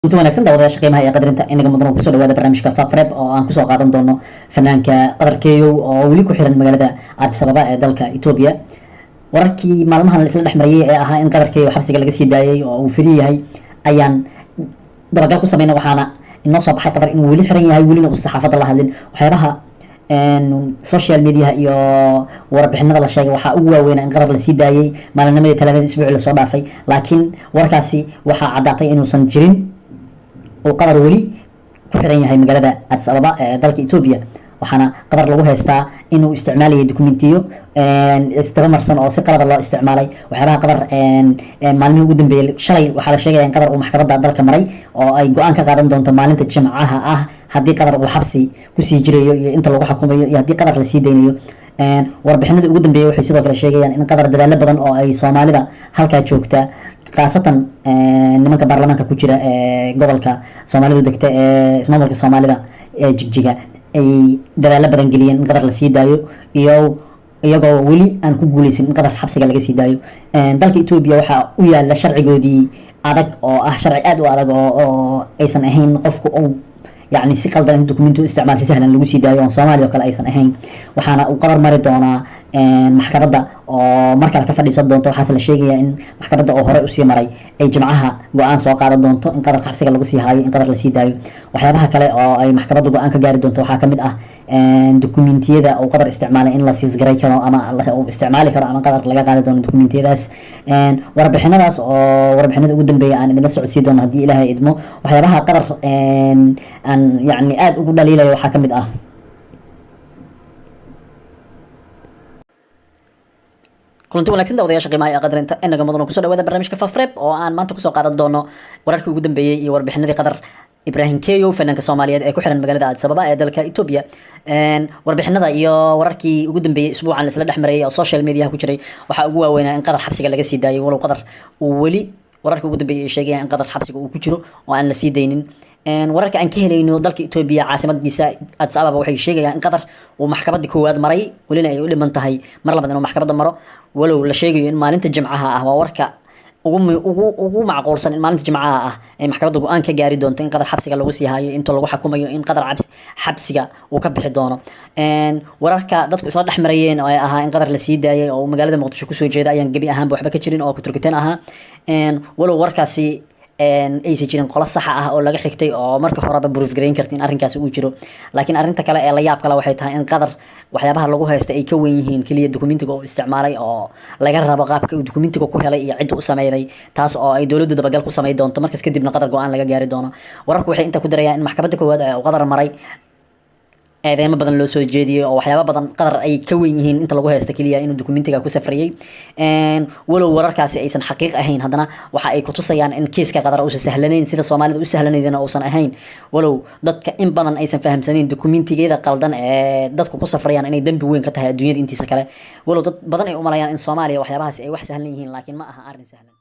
Inta wanaagsan daawadayaasha qiimaha ee qadarinta inaga mudan, kusoo dhawaada barnaamijka Faafreeb oo aan kusoo qaadan doono fanaanka Qadar Keyow oo weli ku xiran magaalada Addis Ababa ee dalka Etoobiya. Wararkii maalmahan la isla dhex marayay ee ahaa in Qadar Keyow xabsiga laga sii daayay oo uu free yahay ayaan dabagal ku sameyna. Waxaana inoo soo baxay Qadar inuu weli xiran yahay, welina uu saxaafadda la hadlin. Waxyaabaha social mediaha iyo warbixinada la sheegay waxaa ugu waaweynaa in Qadar lasii daayay maalinimadii Talaadada isbuuci lasoo dhaafay, laakiin warkaasi waxaa caddaatay inuusan jirin, uu Qadar weli ku xiran yahay magaalada Addis Ababa ee dalka Etoobiya. Waxaana Qadar lagu haystaa inuu isticmaalayay dokumentiyo isdabamarsan oo si qalada loo isticmaalay. Waxyaabaha Qadar maalmihii ugu dambeeyey, shalay waxaa la sheegaya in Qadar uu maxkamadda dalka maray oo ay go-aan ka qaadan doonto maalinta Jimcaha ah haddii Qadar uu xabsi kusii jirayo iyo inta lagu xukumayo iyo haddii Qadar lasii daynayo. Warbixinadii ugu dambeeyey waxay sidoo kale sheegayaan in Qadar dadaalo badan oo ay Soomaalida halkaa joogta, khaasatan nimanka baarlamaanka ku jira ee gobolka Soomaalidu degta ee ismaamulka Soomaalida ee Jigjiga, ay dadaalo badan geliyeen in Qadar lasii daayo, iyo iyagoo weli aan ku guuleysan in Qadar xabsiga laga sii daayo. Dalka Etoobiya waxaa u yaala sharcigoodii adag oo ah sharci aad u adag oo aysan ahayn qofku uu yacni si qaldan in documenti u isticmaal si sahlan lagu sii daayo, oon Soomaaliya oo kale aysan ahayn. Waxaana uu Qadar mari doonaa maxkamadda oo mar kale ka fadhiisan doonto. Waxaase la sheegayaa in maxkamadda oo hore usii maray ay Jimcaha go-aan soo qaadan doonto in Qadar xabsiga lagu sii haayo, in Qadar lasii daayo. Waxyaabaha kale oo ay maxkamaddu go-aan ka gaari doonto waxaa kamid ah dokumentiyada uu Qadar isticmaalay in la siisgaray karo ama uu isticmaali karo ama Qadar laga qaadi doono dokumentiyadaas. Warbixinadaas oo warbixinada ugu dambeeya aan idinla socodsii doono haddii Ilaahay idmo. Waxyaabaha Qadar aan yacni aada ugu dhaliilayo waxaa kamid ah. Kulanti wanaagsan daawadayaasha qiimaha ee qadarinta inaga mudan, kusoo dhawaada barnaamijka Faafreeb oo aan maanta kusoo qaadan doono wararkii ugu dambeeyey iyo warbixinadii Qadar Ibrahim Keyow, fanaanka Soomaaliyeed ee ku xiran magaalada Addis Ababa ee dalka Etoobiya. Warbixinada iyo wararkii ugu dambeeyey isbuucan la isla dhex marayay oo social mediaha ku jiray waxaa ugu waaweynaa in Qadar xabsiga laga sii daayay, walow Qadar uu weli, wararkii ugu dambeeyey ay sheegayaan in Qadar xabsiga uu ku jiro oo aan la sii daynin. Wararka aan ka helayno dalka Etoobiya, caasimadiisa Addis Ababa, waxay sheegayaan in Qadar uu maxkamadii koowaad maray, welina ay u dhiman tahay mar labaad inuu maxkamadda maro, walow la sheegayo in maalinta Jimcaha ah, waa warka ugu macquulsan, in maalinta Jimcaha ah ay maxkamadda go-aan ka gaari doonto in Qadar xabsiga lagu sii hayo, inta lagu xakumayo, in Qadar xabsiga uu ka bixi doono. Wararka dadku isla dhex marayeen oo ay ahaa in Qadar la sii daayay oo uu magaalada Muqdisho kusoo jeeda ayaan gebi ahaanba waxba ka jirin oo kuturkiteen ahaa, walow warkaasi aysan jirin qolo saxa ah oo laga xigtay oo marka horeba proof gareyn karta in arrinkaasi uu jiro. Laakiin arrinta kale ee la yaab kale waxay tahay in Qadar waxyaabaha lagu haysta ay ka weyn yihiin keliya documentiga uu isticmaalay, oo laga rabo qaabka uu documentiga ku helay iyo cidda u sameeyday, taas oo ay dowladdu dabagal ku samey doonto. Markaas kadibna Qadar go-aan laga gaari doono. Wararku waxay inta ku darayaan in maxkamadda koowaad ee uu Qadar maray eedeymo badan loo soo jeediyey oo waxyaaba badan Qadar ay ka weyn yihiin inta lagu haysto keliya inuu documentiga ku safrayay. Walow wararkaasi aysan xaqiiq ahayn, haddana waxa ay kutusayaan in kiiska Qadar uusan sahlanayn sida Soomaalida u sahlanaydana uusan ahayn, walow dadka in badan aysan fahamsanayn documentigada qaldan ee dadku ku safrayaan inay dembi weyn ka tahay adduunyada intiisa kale, walow dad badan ay u malayaan in Soomaaliya waxyaabahaasi ay wax sahlan yihiin, laakiin ma aha arrin sahlan.